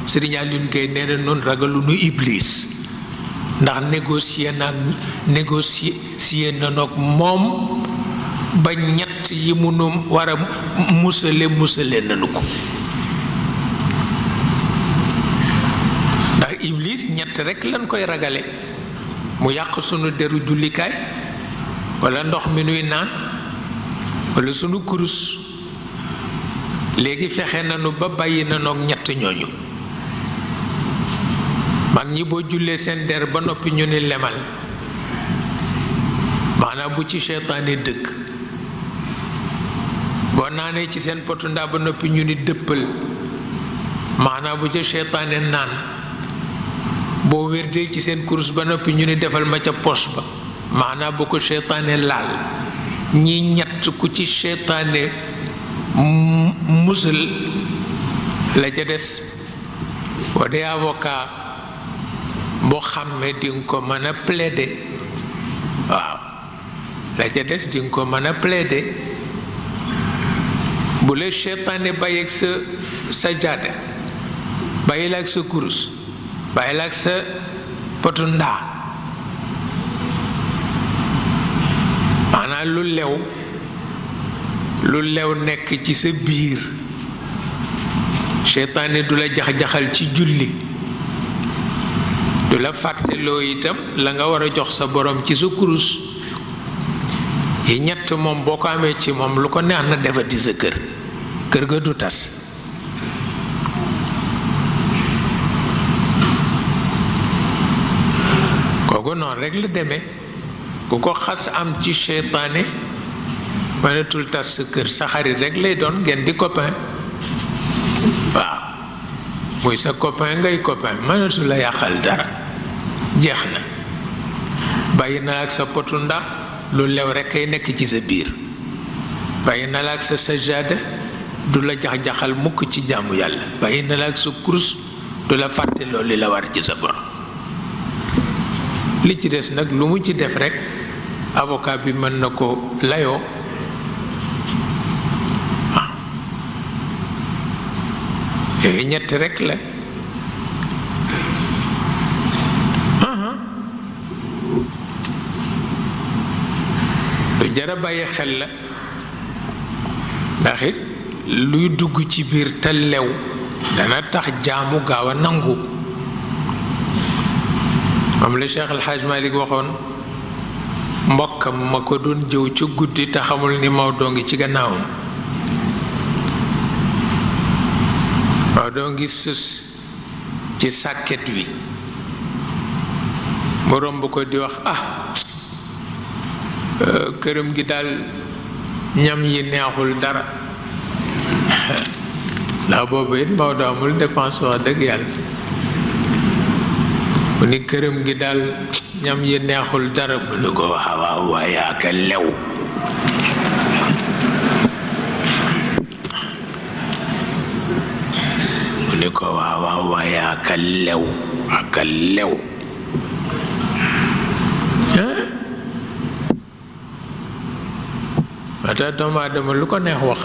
Serigne Alioune Gueye nee na noonu ragaluñu Iblis ndax négocier nanoog moom ba ñett yi munu war a musale nanu ko ndax Iblis ñett rekk lañ koy ragale mu yàq sunu deru jullikaay walla ndox mi nuy naan walla sunu kurus léegi fexe nanu ba bàyyi nanoog ñett ñooñu mag ñi boo jullee seen der ba noppi ñu ni lemal maanaam bu ci seytaane dëkk boo naanee ci seen potu ndaa ba noppi ñu ni dëppal maanaam bu ca seytaane naan boo wérdee ci seen kurus ba noppi ñu ni defal ma ca pos ba maanaam bu ko seytaane laal ñi ñett ku ci seytaane musal la ca des boo dee avocat boo xàmmee di nga ko mën a plaider waaw la ca des di nga ko mën a plaider bu la seytaane bàyyi ak sa jaada bàyyi la ak sa kurus bàyyi la ak sa potu ndaa maanaam lu lew nekk ci sa biir seytaane du la jax-jaxal ci julli du la fàtteloo itam la nga war a jox sa borom ci sa kurus yi ñett moom boo ko amee ci moom lu ko neex na defati sa kër ga du tas kooku noonu rek la demee ku ko xas am ci seytaane mënatul tas sa kër sa xarit rek lay doon ngeen di copain waaw muy sa copain ngay copain mënatu la yàqal dara jeex na bàyyi na la ak sa potu ndax lu lew rek kay nekk ci sa biir bàyyi na la ak sa sajaada du la jax-jaxal mukk ci jaamu yàlla bàyyi na la ak sa kurus du la fàtte loolu li la war ci sa borom li ci des nag lu mu ci def rek avocat bi mën na ko layoo yooyu ñett rek la lu jara bàyyi xel la ndax it luy dugg ci biir te lew dana tax jaamu gaaw a nangu moom la Cheikh El Hadj Malick waxoon mbokkam ma ko doon jëw ci guddi te xamul ni Maodo ngi ci gannaawam Maodo ngi sës ci sàkket wi mu romb ko di wax këram gi daal ñam yi neexul dara ndax boobu it Maodo amul dépense wax dëgg yàlla mu ni këram gi daal ñam yi neexul dara mu ni ko waaw waaye aka lew mu ni ko waaw waaye aka lew ata doomu aadama lu ko neex wax